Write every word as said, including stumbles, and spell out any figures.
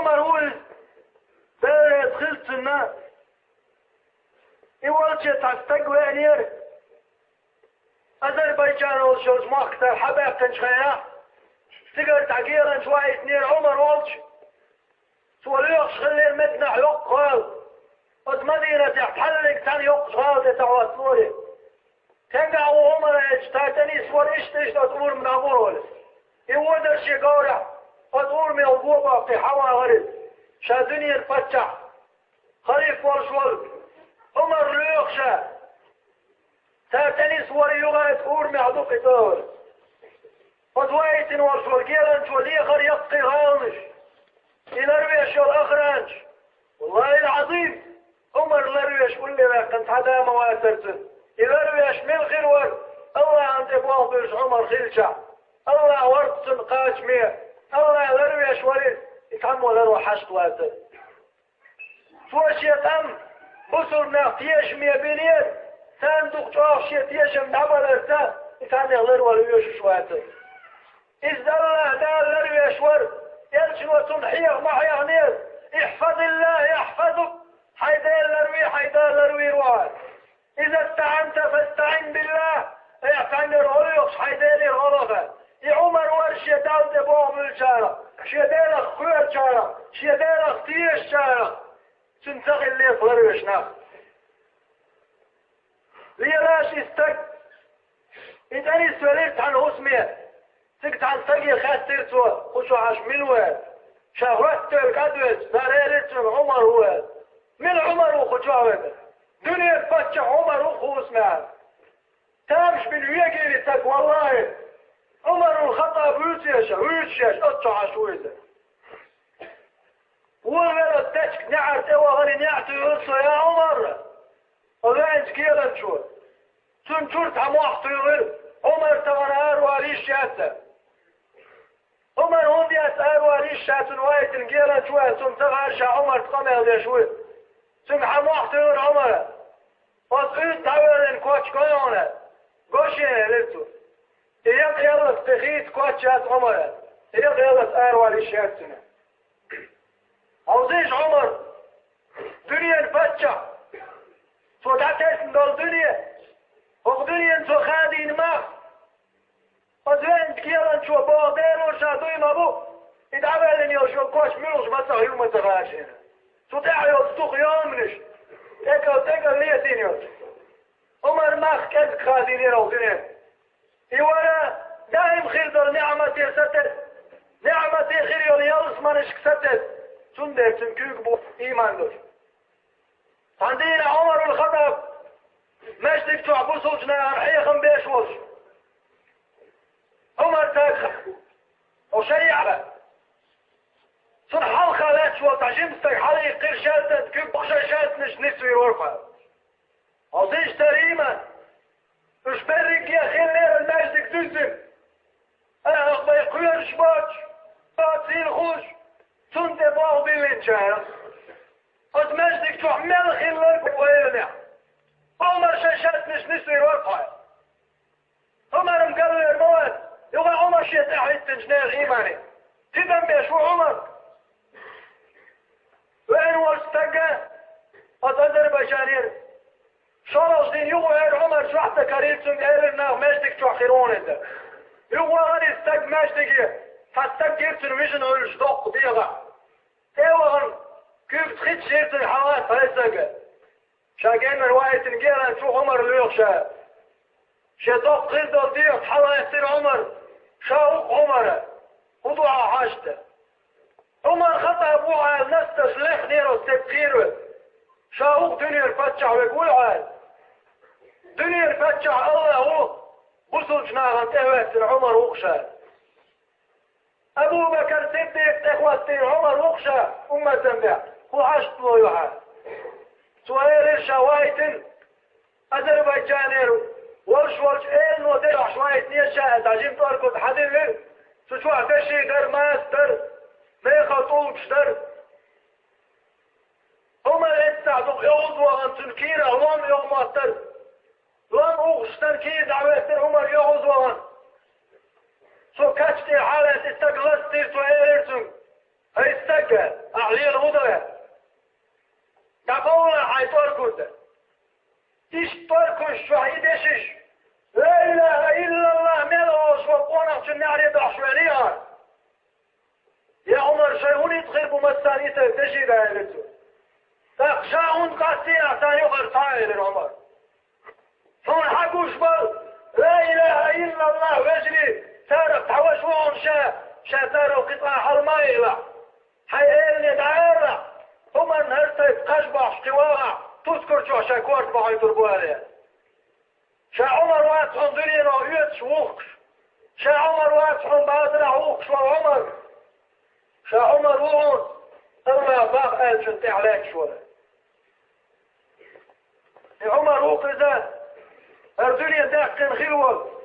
Ӏумар ву иза, Дала реза хилла цунна. И волче цхьа стаг веанера. Азербайджан олуш йолчу махках хьабаьккхинчу хенахь, цигара цхьа геланча ваийтинера Ӏумар волчу. Цо лоьхуш хиллера Мединахь йоккха гӀала. Оцу Мадинатехь цхьаьллиг цхьаьна йоккхачу гӀала тӀе ца хӀотталора. Стенгахь ву Ӏумар аьлча, цара тӀе нисвора иштта-иштта оцу урамна дӀагӀур волу. И вон дара шен говрехь, оцу урамел го боккхий хьавахара иза. Ша дуьненан паччахь, халифа волуш волу Ӏумар лоьху ша. Цара тӀе нисвора юха а оцу урамехь дукха и цӀа а вара. Оцу ваийтина волуш волу геланчо лехара яккхий гӀаланаш. И ларвеш йолу охранаш. Валлахьил-Ӏазим, Ӏумар ларвеш улле ваьккхина цхьа да ма вацара цуьнан. И ларвеш мила хир вара, Аллахьан тӀе болх буьллуш Ӏумар хилчахь. Аллахь вара цунна кхачаме, Аллахь ларвеш вара иза, и цхьаммо ларван хьашт вацара. Цо шен къам бусулбанех тешаме бинера, царна дукха чӀогӀа шен тешам дӀабаларца, и цхьаннех ларвала оьшуш вацара. Иза Аллахь Дала ларвеш вара, элчано цунна хьеха ма хьехнера: «ИхьфазиллахӀ яхьфазук», хьайн Дела ларви, хьайн Дала ларвийр ву хьо. «Иза стаӀанта фастаӀин биллахӀ», айхьа цхьаьнгара гӀо лоьхуш, хьайн Делера гӀо ло аьлла. И Ӏумар вара шен Далла тӀе болх буьллучарах, шен Делах кхоьручарах, шен Делах тешачарах. Цуьнан ца хиллера ларвеш нах. Лелаш и стаг, и тӀе нисвелира цхьана хӀусаме. Цига цхьана стаге хаьттира цо, кху чохь аша мила ву аьлла. Ша хӀоттавелла кӀадвелча, цара элира цуьнга Ӏумар ву аьлла. Мила Ӏумар ву кху чохь вега? Дуьненан паччахь Ӏумар ву кху хӀусаме аьлла. Тамаш бина вегийла и стаг, валлахӀи, Ӏумарул Хаттаб вуьйцу аша, вуьйцуш аша, оцу чохь аша ву иза. Волавелла тачка неӀар тӀе вахана, и неӀ туьйхира цо: «Я Ӏумар!» Оцу веанчу геланчо. Цунна чуьра цхьа мохь туьйхира, Ӏумар тахана аравала йиш яц аьлла. Ӏумар хӀунда яц аравала йиш, ша цунна ваийтина геланча ву аьлла, цунна ца хаьара ша Ӏумарца къамел деш ву. Цуьнга хьан мохь туьйхира Ӏумара. Оцу уьйтта дӀавоьллина коч го хьуна, го шена, элира цо. И якъаяллалц кхин хийца коч яц Ӏумара, и якъаяллалц аравала йиш яц цуьнан. Хьовзийша Ӏумар, дуьненан паччахь, цо дӀатесна долу дуьне, хӀокху дуьненан цо хадийна мах, оцу веанчу геланчо боху: «Дело ша дуй ма бу, и дӀавоьллина йолуш йолу коч муьлхачу мацах ю ма ца хаьара шена. Цу тӀехь йолчу туха йоманаш, тӀекал-тӀекал летийна йолчу». Ӏумар мах кӀезиг хадийнера оцу дуьненан. И вара даим хир долу неӀмате сатесна, неӀмате хир йолу ялсаманашка сатесна, цундела цуьнан куьйга бу ийман долуш. Цхьана дийнахь Ӏумарул Хаттаб маьждиг чохь бусулчу нахана хьехам беш волуш. Ӏумар цаьрга: «Хьо шариӀат». Цунна хьалха лаьтташ волу цхьа жима стаг хьалаиккхира шаьлтанца, куьг бахша шаьлтанаш нисвийр вара. Хьовзийша цара ийман. Уьш берриге хиллера маьждиг дуьззина. Ахьа бай кхоьруш боцуш, боцийла хууш, цунна тӀе болх биллинчара. Оцу маьждиг чохь мел хилларг вайранехь. Ӏумар шайн шаьлтанаш нисвийр вара кхой. Ӏумаран галвер ма вац, юха Ӏумар шен тӀаьхьа хӀиттинчу нехан иймане. Тидам беш ву Ӏумар. Веана волчу стага оцу Азербайджанера шолгӀачу дийнахь юха веара Ӏумар, чохь ца карийра цуьнга, элира наха маьждиг чохь хир ву хьуна иза. Юха вахара иза стаг маьждиге, цхьа стаг гира цуьнан вижина Ӏуьллуш доккха дегӀахь. ТӀе а вахана, куьйгаца хӀитташ йира цуьнан хьалаца хьесага. Ша геннара ваийтина геланча ву Ӏумар лоьхуш аьлла. Шен доккха хир долу дегӀаца хьалаьцира Ӏумар, ша ву-кх Ӏумар, хӀун ду хьан хьашт? Ӏумар Хаттаб ву аьлла, настарш лехнера оцу стеган кхераве. Ша ву-кх дуьненан паччахь, вега вуй аьлла. Дуьненан паччахь Аллах ву, бусулчу нахана тӀехӀоьттина Ӏумар ву-кх ша. Абу Бакр Сиддикъ тӀехӀоьттина Ӏумар ву-кх ша, умматан бехк, хӀун хьашт ло ю хьан? Цо элира ша ваийтина, Азербайджанера волуш волчу элано дерригаш ваийтинера ша аьлла, жима тӀоргуд хьадиллира, цу чохь деши дара, маса дара, мехала тӀулгаш дара. Ӏумар эццахь дукха йовза вахана, цуьнан кийрахь лом йовха моттара. Лом ухуш санна кийра дӀахӀоьттира Ӏумар йовза вахана. Цо кач тӀера хьалаьцна и стаг ластийра, цо элира цуьнга: «ХӀай стаг, ахь «Муьлха хир бу массане и тайпа деши», — аьлла цо. ТӀаккха ша хӀунда къастий ахь царна юкъара цхьа, аьлла Ӏумара. Хьуна хьагуш бара, ла илахӀа иллаллахӀ вежарий, царах цхьа ваша ву хьуна ша, ша царал кхин цкъа хьала ма елахь. Хьайн элане дӀаалахь, хӀуманна хӀара тайпа кхаж бохьуш кхин вагӀахь, тускар чохь шайн корта бохьуьйтур бу аьлла. Ша Ӏумар вац хьуна дуьненах оьцуш вухкуш. Ша Ӏумар вац хьуна базарахь вухкуш волу Ӏумар. Ша Ӏумар ву хьуна, АллахӀа боху аьллачун тӀехь лаьтташ волу. И Ӏумар ву-кх иза, хӀара дуьне даьккхина хир волу.